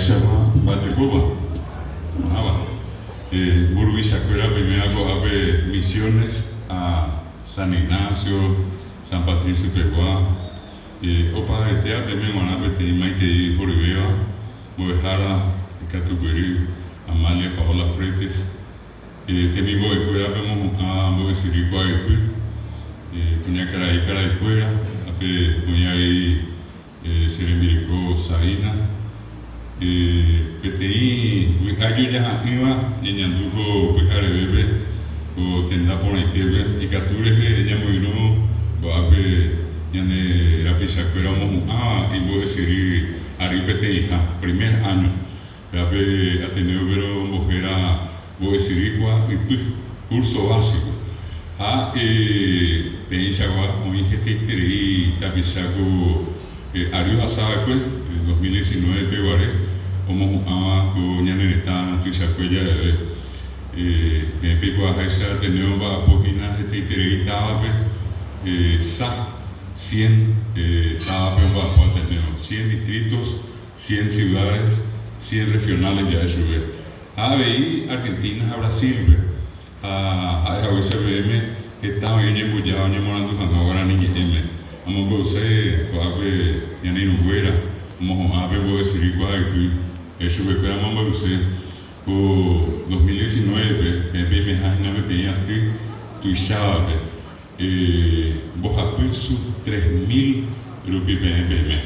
Mba'éichapa mba'etekópa ko'ãva mburuvichakuéra oiméva ko'ápe Misiones ha San Ignacio, San Patricio pegua, opavetéva peẽme g̃uarã peteĩ maitei horyvéva mbo'ehára ikatupyry Amalia Paola Fretes Temimbo'ekuéra pemohu'ã mbo'esyry kuaaypy, kuñakarai karaikuéra, ápe oĩ avei che rembireko Sabina. Peteĩ vy'a jojaha'ỹva ñañandu ko pyharevépe ko tenda porãitépe, ikatu rehe ñamoirũ ko'ápe ñande rapichakuéra omohu'ãva imbo'esyry ary peteĩha, primer año. Péva pe Ateneo péro ombohéra mbo'esyry kua ypy, curso básico. Ha peẽichagua oĩ hetaiterei tapicha ko ary ohasa va'ekue, 2019 peguare, omohu'ãva ko ñane retã tuichakue javeve. Peẽ peikuaaháicha Ateneo omba'apo hína hetaiterei távape, sa, cien, távape omba'apo Ateneo, cien distritos. Cien ciudades, cien regionales ja'e chupe. Ha avei Argentina ha Brasil-pe. Ha ha'e haguéicha peẽme heta oĩ oñembojáva oñemoarandu hag̃ua guarani ñe'ẽme. Amombe'use ko'ápe ñane irũnguéra omohu'ã pe mbo'esyry kuaaypy. Chupekuéra amombe'use ko 2019-pe peẽ peimeha hína peteĩ aty tuichávape mbohapy su 3000 rupi peẽ peime.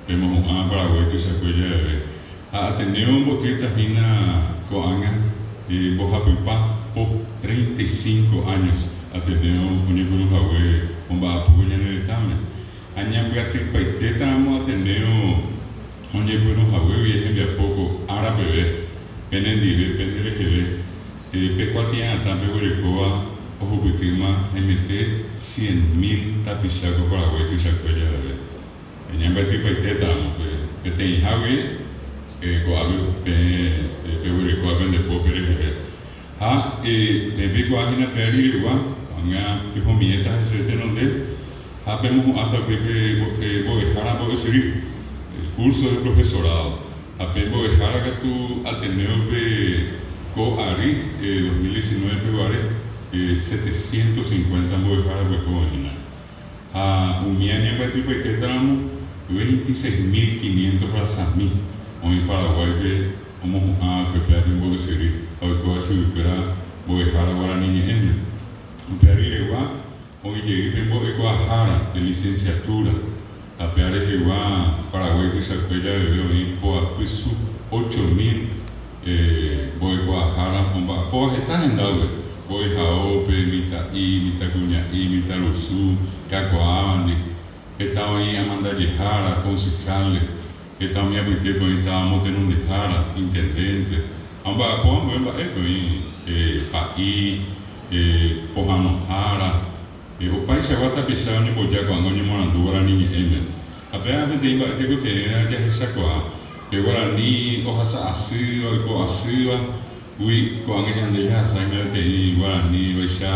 Pemohu'ã Paraguái tuichakue javeve. Ha Ateneo ombotýta hína ko'ág̃a mbohapypa po, 35 años, Ateneo oñepyrũ hague omba'apo ko ñane retãme. Ha ñambyatypaitétaramo Ateneo oñepyrũ hague guive hembiapo ko ára peve, penendive, pende reheve, pe kuatia'atã peguerekóva ohupytýma haimete cien mil tapicha ko Paraguái tuichakue javeve. Ñambyatypaitétaramo pe peteĩhágui ko'ápe peẽ peguerekóva pende pópe reheve. Ha peẽ peikuaa hína pe ariregua, ko'ág̃a pehomiéta hese tenonde ha pemohu'ãta upéi pe mbo'ehára mbo'esyry, el curso de profesorado. Ha pe mbo'ehára katu Ateneo-pe ko ary 2019 peguare 750 mbo'ehára pyahu oĩhína. Ha umi añembyatypaitétaramo, veintiséis mil quinientos rasami oĩ Paraguáipe omohu'ã va'ekue pe aty mbo'esyry ha oikóva chuguikuéra mbo'ehára guarani ñe'ẽme. Upe ariregua oĩ jey pe mbo'ekuaahára de licenciatura ha pe arehegua Paraguái tuichakue javeve oĩ poapy su ocho mil Mbo'ekuaahára omba'apóva heta hendápe, mbo'ehaópe, mitã'i, mitãkuña'i, mitãrusu, kakuaávandi, heta oĩ amandajehára, concejales, heta umi apytépe oĩ táva motenondehára, intendente, ha omba'apóva ambue mba'épe oĩ pa'i, pohãnohára, Opaichagua tapicha oñemboja ko'ág̃a oñemoarandu guarani ñe'ẽme. Ha péva peteĩ mba'e tekotevẽva jahechakuaa, pe guarani ohasa asýva, oiko asýva, gui ko'ág̃a ñande jahasa hína peteĩ guarani vaicha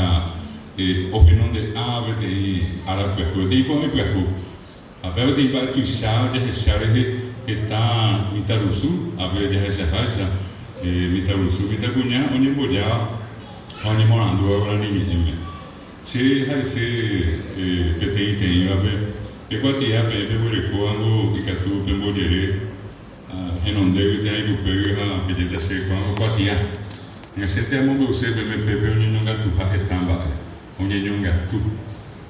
ohenonde'áva peteĩ ára pyahu, peteĩ ko'ẽ pyahu. Ha péva peteĩ mba'e tuicha jahecha rehe heta mitãrusu, ápe jahechaháicha mitãrusu, mitãkuña oñembojáva ha oñemoarandúva guarani ñe'ẽme. Che ha'ese peteĩteĩvape, pe kuatia peẽ peguerekóvango ikatu pembojere henondégui térã ikupégui ha pejéta che ko'ãva kuatia. Ñasẽte amombe'use peẽme pépe oñeñongatuha heta mba'e. Oñeñongatu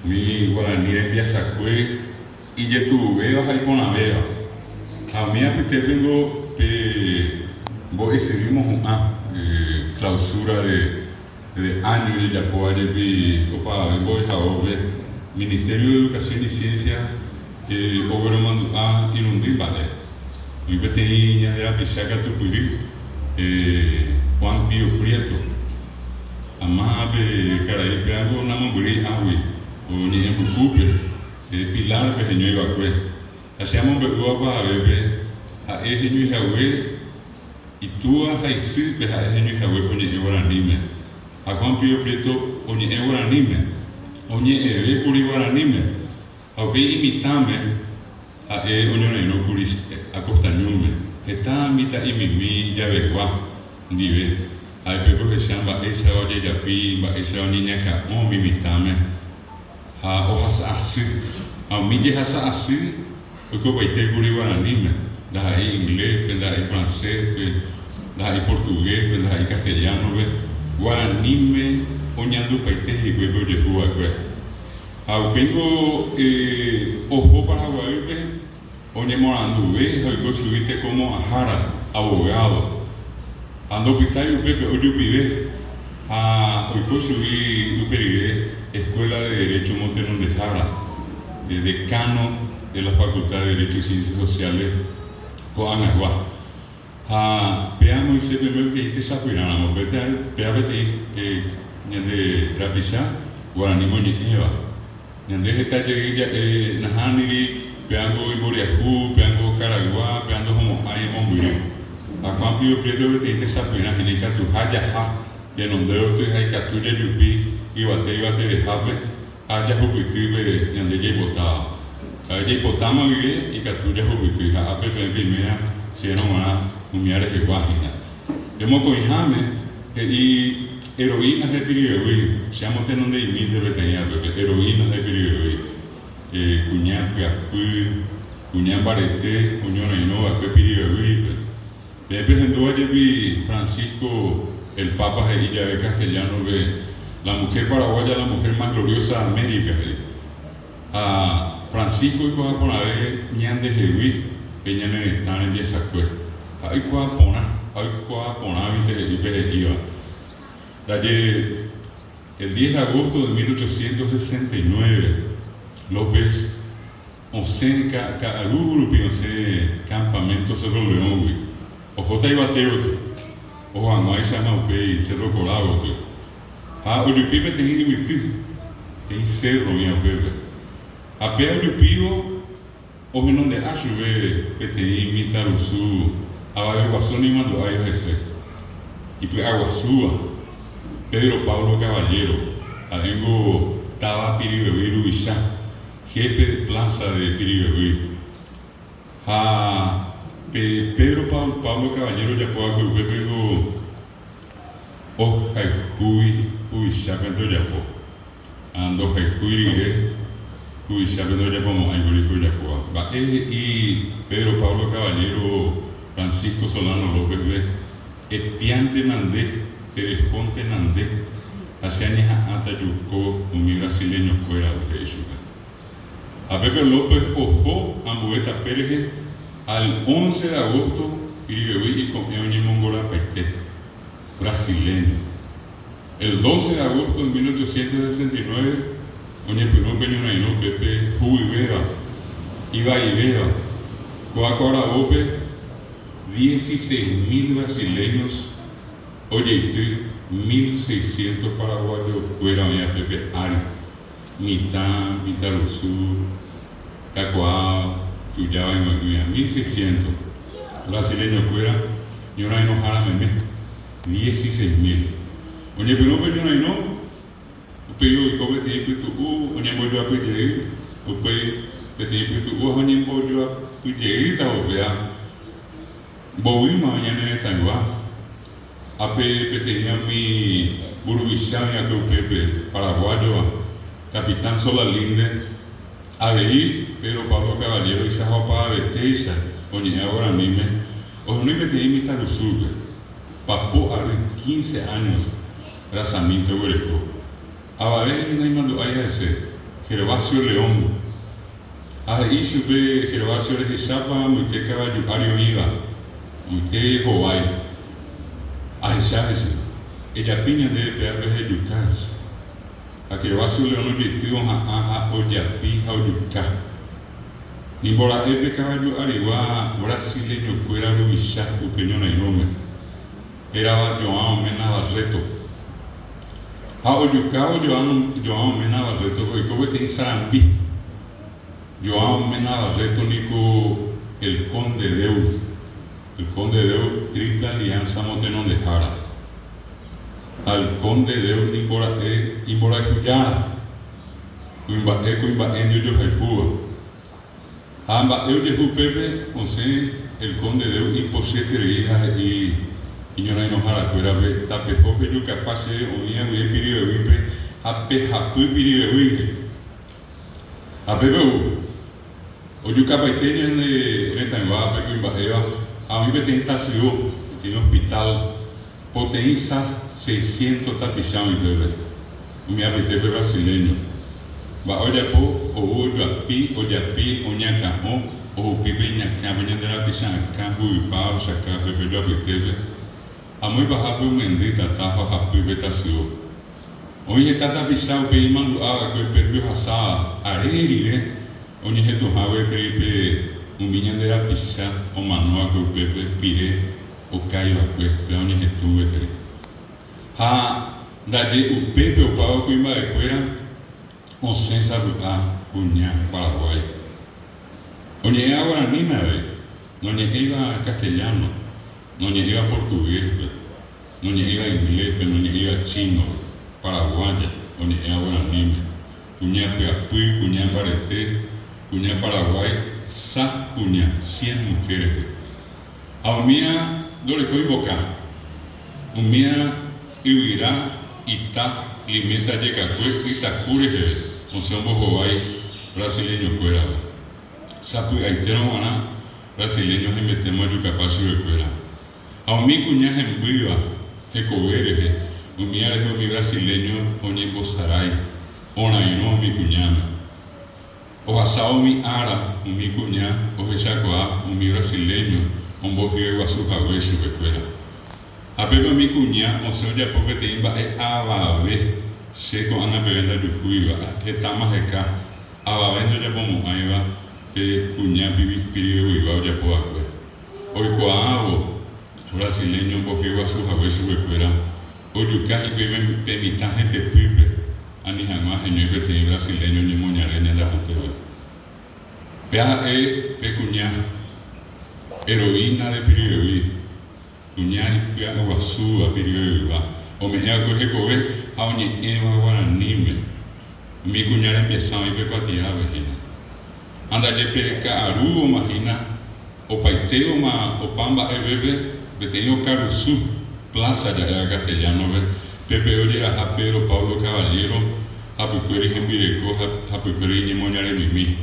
umi guarani rembiasakue ijetu'uvéva ha iporãvéva. Ha umi apytépe ngo pe mbo'esyry mohu'ã clausura de de año ojejapóva jepi opavave mbo'ehaópe, Ministerio de Educación y Ciencias ogueromandu'a irundy mba'e. Oĩ peteĩ ñande rapicha katupyry, Juan Pío Prieto. Ama pe karai péango namombyry águi oñe'ẽ pukúpe, Pilar-pe heñói va'ekue. Ha che amombe'úva opavavépe ha'e heñói hague itúa ha isýpe ha'e heñói hague ko ñe'ẽ guaraníme. Ha Juan Pío Prieto oñe'ẽ guaraníme, oñe'ẽve kuri guaraníme. Ha upéi imitãme ha'e oñorairõ kuri Acosta Ñúme. heta mitã'imimi ijavegua ndive. Ha'épe ohecha mba'éichapa ojejapi, mba'éichapa oñeñakã'o umi mitãme ha ohasa asy. Ha umi jehasa asy oikopaite kuri guaraníme, ndaha'éi inglés-pe, ndaha'éi francés-pe, ndaha'éi portugués-pe, ndaha'éi castellano-pe, guaraníme oñandupaite hikuái pe ojehu va'ekue. Ha upéingo oho Paraguaýpe oñemoaranduve ha oiko chugui tekomo'ãhára, abogado. Ha ndopytái upépe ojupive ha oiko chugui upe rire Escuela de Derecho motenondehára, decano de la Facultad de Derecho y Ciencias Sociales ko'ag̃agua. Ha péa Moisés peme peteĩ techapyrãramo, péa peteĩ ñande rapicha guarani moñe'ẽva. Ñande heta jey ja'e nahániri, péango imboriahu, péango karaygua, péa ndohomo'ãi mombyry. Ha Juan Pío Prieto peteĩ techapyrã hína ikatuha jaha tenonde gotyo ha ikatu jajupi yvate yvatevehápe ha jahupyty pe ñande jaipotáva. Ha'e jaipotáma guive ikatu jahupyty ha ápe peẽ peiméva chérõ g̃uarã umía rehegua hína. Pe mokõiháme he'i heroína de Piribebuy, che amotenonde'imínte peteĩ ápe, heroína de Piribebuy, kuña pyapy, kuña mbarete oñorairõ va'ekue Pirivevýipe. Peẽ pehendúva jepi Francisco el Papa he'i jave castellano-pe, La mujer paraguaya la mujer más gloriosa de América, he'i. Ha Francisco oikuaa porãve ñandehegui pe ñane retã rembiasakue. Ha oikuaa porã, ha oikuaa porãvinte he'i pe he'íva. Ndaje el diez de agosto de 1869, López osẽ ka'aru rupi osẽ campamento Cerro León-gui, ohóta yvate gotyo, oho hag̃uáichama upéi Cerro Corá gotyo. Ha ojupi peteĩ yvyty, peteĩ sérro oĩva upépe. Ha péa ojupívo ohenonde'a chupe peteĩ mitãrusu avave guasu naimandu'áiva hese, ipy'aguasúva, Pedro Pablo Caballero, ha'éngo táva Piribebuy ruvicha, jefe de plaza de Piribebuy. Ha pe Pedro Pablo Caballero ojapo va'ekue upépengo Ohayhúgui huvichápente ojapo, ha ndohayhúi rire huvichápe ndojapomo'ãi kuri ko ojapóva. Mba'e he'i Pedro Pablo Caballero Francisco Solano López-pe, Epiántema nde, terehóntena nde, ha che añeha'ãta juko umi brasileño-kuéragui, he'i chupe. Ha Pepe López oho ambue tape rehe ha el once de agosto Piribebuy iko'ẽ oñemongorapaite. Brasileño. El doce de agosto de 1869 oñepyrũ pe ñorairõ upépe huguyvéva, ivaivéva. Kóa ko aravópe dieciséis mil brasileños ojeity mil seiscientos paraguayo-kuéra oĩva pépe ári. Mitã, mitãrusu, kakuaa, tujáva ig̃uaig̃uiva, 1600, brasileño-kuéra ñorairõhára meme, 16.000. Oñepyrũ pe ñorairõ, upéi oiko peteĩ pytu'u oñembojoapy jey, upéi peteĩ pytu'u ha oñembojoapy jeýta upéva Mbovýma oĩ ñane retãygua, ápe peteĩ umi mburuvicha oĩ'akue upépe, paraguáyova, Capitán Solalinde, avei Pedro Pablo Caballero-icha ha opavavetéicha oñe'ẽva guaraníme, ohenói peteĩ mitãrusúpe, papo ary, quince años, rasamínte oguereko. Avave rehe naimandu'ái hese, Gervasio León. Ha he'i chupe, Gervasio rehechápa moite kavaju ári oĩva, moite hovái. Ahecha hese. Ejapi ñandéve péape ha ejuka hese. Ha Gervasio León ojeity oha'ã ha ojapi ha ojuka. Nimbora'e pe kavaju arigua brasileñokuéra ruvicha upe ñorairõme. Hérava João Mena Barreto. Ha ojukávo João Mena Barreto-pe oiko peteĩ sarambi. João Mena Barreto niko El Conde Deu, El Conde Deu Triple Alianza motenondehára. Ha El Conde Deu niko ra'e imborayhujára, kuimba'e kuimba'éndi ojohayhúva. Ha mba'e ojehu upépe osẽ. El Conde d'Eu ipochyeterei ha he'i iñorairõharakuérape, Tapeho pejukapa chéve oĩva guive Piribebuýpe ha pehapy Piribebuy, he'i. Ha pépe ou, ojukapaite ñane retãyguápe kuimba'éva ha oĩ peteĩ tasyo, peteĩ hospital, poteĩ sa seiscientos tapicha oĩ pépe, umi apytépe brasileño. Mba'e ojapo, ou ojoapi, ojapi, oñakã'o, ohupi pe iñakã pe ñande rapicha akã huguypa ochaka pépe ojoapytépe, amo ipahápe omyendy tata ha ohapy pe tasyo. Oĩ heta tapicha upe imandu'a va'ekue pépe ohasáva are rire oñehetũha gueteri pe umi ñande rapicha omano va'ekue upépe pire okái va'ekue péva oñehetũ gueteri. Ha ndaje upépe opáva kuimba'ekuéra osẽ sapy'a kuña Paraguái. Oñe'ẽva guaraníme avei, noñe'ẽiva castellano, noñe'ẽiva portugués-pe. Noñe'ẽiva inglés-pe, noñe'ẽiva chino-pe, paraguaya, oñe'ẽva guaraníme, kuña pyapy, kuña mbarete, kuña paraguái, sa kuña, cien mujeres-pe. Ha umía ndorekói mboka, umía yvyra, ita, limeta jekakue, ytaku reheve osẽ ombohovái brasileño-kuérape. Sapy'aitérõ g̃uarã, brasileño hembetéma ojukapa chupekuéra. Ha umi kuña hembýva hekove rehe, umía rehe umi brasileño oñembosarái, orairõ umi kuñáme. Ohasávo umi ára, umi kuña ohechakuaa umi brasileño ombohyeguasu hague chupekuéra. Ha pépe umi kuña osẽ ojapo peteĩ mba'e avave che ko'ág̃a peve ndajuhúiva, hetáma heka, avave ndojapomo'ãiva pe kuña piriveguigua ojapo va'ekue. Oikuaávo brasileño ombohyeguasu hague chupekuéra, ojuka hikuái pe mitã hetepýpe ani hag̃ua heñói peteĩ brasileño ñemoñare ñande apytépe. Pe ha'e pe kuña heroína de Piribebuy, kuña ipy'aguasúva Piribebuygua, ome'ẽ va'ekue hekove ha oñe'ẽva guaraníme. Umi kuña rembiasa oĩ pe kuatiápe hína. Ha ndaje pe ka'arúvoma hína opaitévoma opa mba'evépe peteĩ okarusu, plaza ja'éva castellano-pe, pépe ojeraha Pedro Pablo Caballero hapykuéri hembireko ha hapykuéri iñemoñaremimi.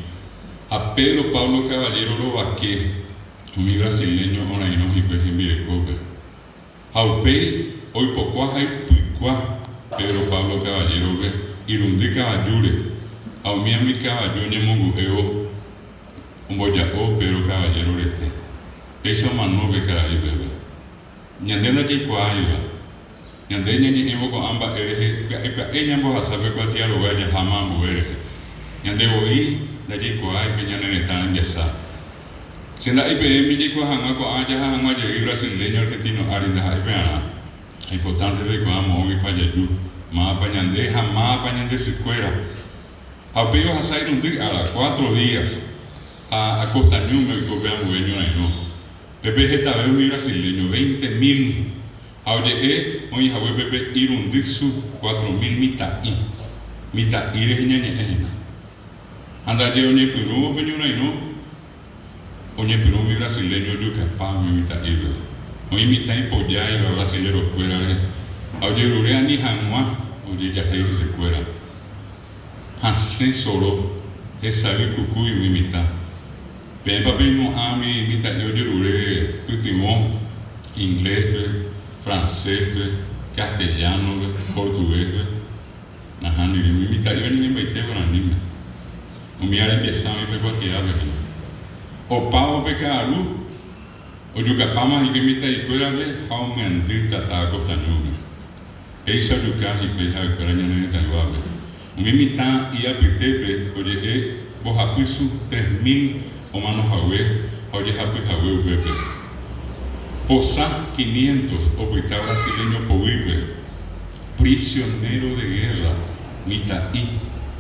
Ha Pedro Pablo Caballero rovake umi brasileño orairõ hikuái hembirekópe. Ha upéi oipokua ha ipykua Pedro Pablo Caballero-pe irundy kavajúre, ha umi umi kavaju oñemongu'évo omboja'o Pedro Caballero rete. Péicha omano pe karai pépe. Ñande ndajaikuaáiva. Ñande ñañe'ẽvo ko'ã mba'e rehe pya'e pya'e ñambohasa pe kuatiarova jaháma ambue rehe. Ñande voi ndajaikuaái pe ñane retã rembiasa. Che nda'éi peẽme jaikuaa hag̃ua ko'ã jaha hag̃ua jey brasileño argentino ári ndaha'éi pearã. Importante peikuaa moõguipa jaju, mávapa ñande ha mávapa ñande sykuéra. Ha upéi ohasa irundy ára, cuatro días, ha Acosta Ñúme oiko pe ambue ñorairõ. Pépe hetave umi brasileño, veinte mil, ha oje'e oĩ hague pépe irundy su, cuatro mil mitã'i. Mitã'i rehe ñañe'ẽ hína. Ha ndaje oñepyrũvo pe ñorairõ, oñepyrũ umi brasileño ojukapa umi mitã'ípe. Oĩ mitã ipojáiva brasilerokuérare ha ojerure ani hag̃ua ojejahéi hesekuéra. Hasẽ soro, hesay kukúi umi mitã. Peẽpa peimo'ã umi mitã'i ojerure pytyvõ ingléspe, francéspe, castellánope, portuguéspe? Nahániri, umi mitã'i oñe'ẽmbaite guaraníme. Umi arembiasa oĩ pe kuatiápe hína. Opávo pe ka'aru, ojukapáma hikuái mitã'ikuérape ha omyandy tata Acosta ñúme. Péicha ojuka hikuái ha'ekuéra ñane retãyguápe. Umi mitã iapytépe oje'e mbohapysu 3000 omano hague ha ojehapy hague upépe. Posa quinientos opyta brasileño poguýpe. Prisionero de guerra, mitã'i,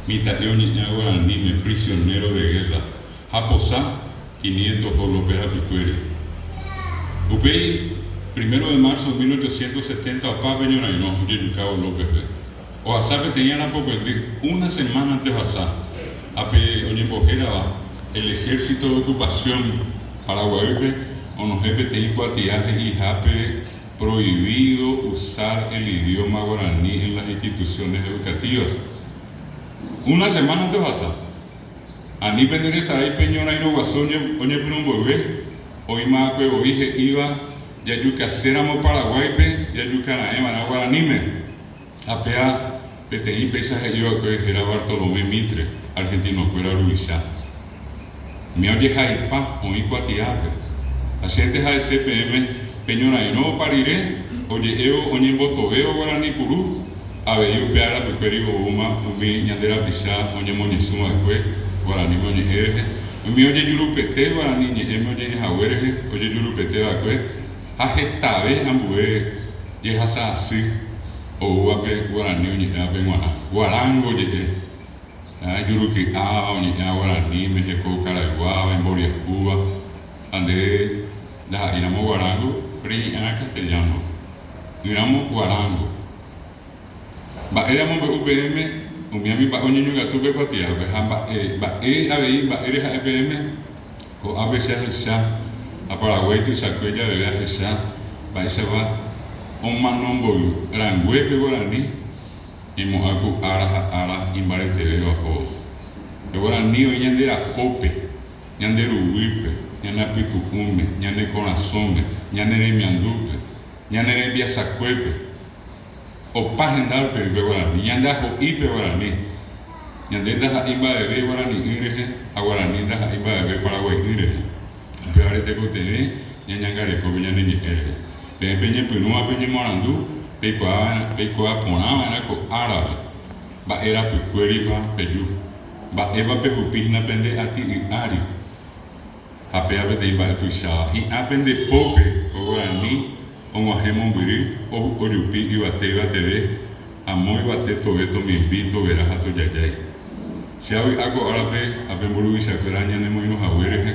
mitã'i oñe'ẽva guaraníme, prisionero de guerra, ha posa quinientos oho López rapykuéri. Upéi, primero de marzo 1870 opa pe ñorairõ ojejukávo López-pe. Ohasa peteĩ arapokõindy, una semana-nte ohasa, ha pe oñembohérava el Ejército de Ocupación Paraguaýpe. onohẽ peteĩ kuatia he'ihápe Prohibido usar el idioma guaraní en las instituciones educativas. Una semana-nte ohasa. Ani penderesarái pe ñorairõ guasu oñepyrũ mboyve, oĩma va'ekue voi he'íva jajukaséramo Paraguáipe jajukara'ẽ va'erã guaraníme. Ha péa peteĩ péicha he'i va'ekue héra Bartolomé Mitre, argentinokuéra ruvicha. Umi ojehaipa oĩ kuatiápe. Ha chénte ha'ese peẽme pe ñorairõ opa rire oje'évo oñembotovévo guarani puru, avei upe arapykuéri oúma umi ñande rapicha oñemoñesũ va'ekue guaraníme oñe'ẽ rehe, umi ojejurupete guarani ñe'ẽme oñe'ẽ hague rehe ojejurupete va'ekue ha hetave ambue jehasa asy oúvape guarani oñe'ẽvape g̃uarã. Guarango je'e. Ha ijuruky'áva, oñe'ẽva guaraníme, heko karayguáva, imboriahúva, ha nde ndaha'éiramo guarango, reñe'ẽrã castellano, ỹramo guarango. Mba'ére amombe'u peẽme umi ami mba'e oñeñongatu pe kuatiápe ha mba'e mba'e avei mba'ére ha'e peẽme? Ko'ápe che ahecha ha Paraguái tuichakue javeve ahecha mba'éichapa omano mboy rangue pe guarani. Ñaimo'ã ku ára ha ára imbaretevéva ohóvo. Pe guarani oĩ ñande rapópe, ñande ruguýpe, ñane apytu'ũme, ñane korasõme, ñane remiandúpe, ñane rembiasakuépe. Opa hendápe oĩ pe guarani, ñande aho'i pe guarani. Ñande ndaha'éi mba'eve guarani'ỹ rehe ha guarani ndaha'éi mba'eve paraguai'ỹ rehe. Upévare tekotevẽ ñañangareko pe ñane ñe'ẽ rehe. Peẽ peñepyrũva peñemoarandu, peikuaa porã va'erã ko árape, mba'e rapykuéripa peju, mba'épa pehupi hína pende ati'y ári. Ha péva peteĩ mba'e tuicháva. Hi'ã pende pópe ko guarani og̃uahẽ mombyry, ojupi yvate yvateve, amo yvate tove tomimbi, tovera ha tojajái. Che avy'a ko árape ha pe mburuvichakuéra ñanemoirũ hague rehe.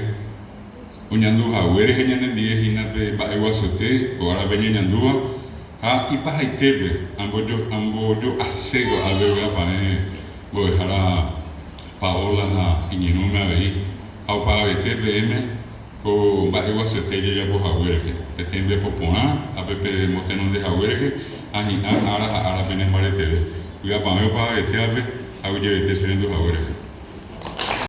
Oñandu hague rehe ñanendie hína pe mba'e guasuete ko árape ñañandúva ha ipahaitépe ambojo'ase ko'ápe vy'apavẽ mbo'ehára Paola ha iñirũme avei ha opavavete peẽme ko mba'e guasuete jajapo hague rehe, pe tembiapo porã ha pe pemotenonde hague rehe ha hi'ã ára ha ára penembareteve. Vy'apavẽ opavavetévape aguyjevete che rendu hague rehe.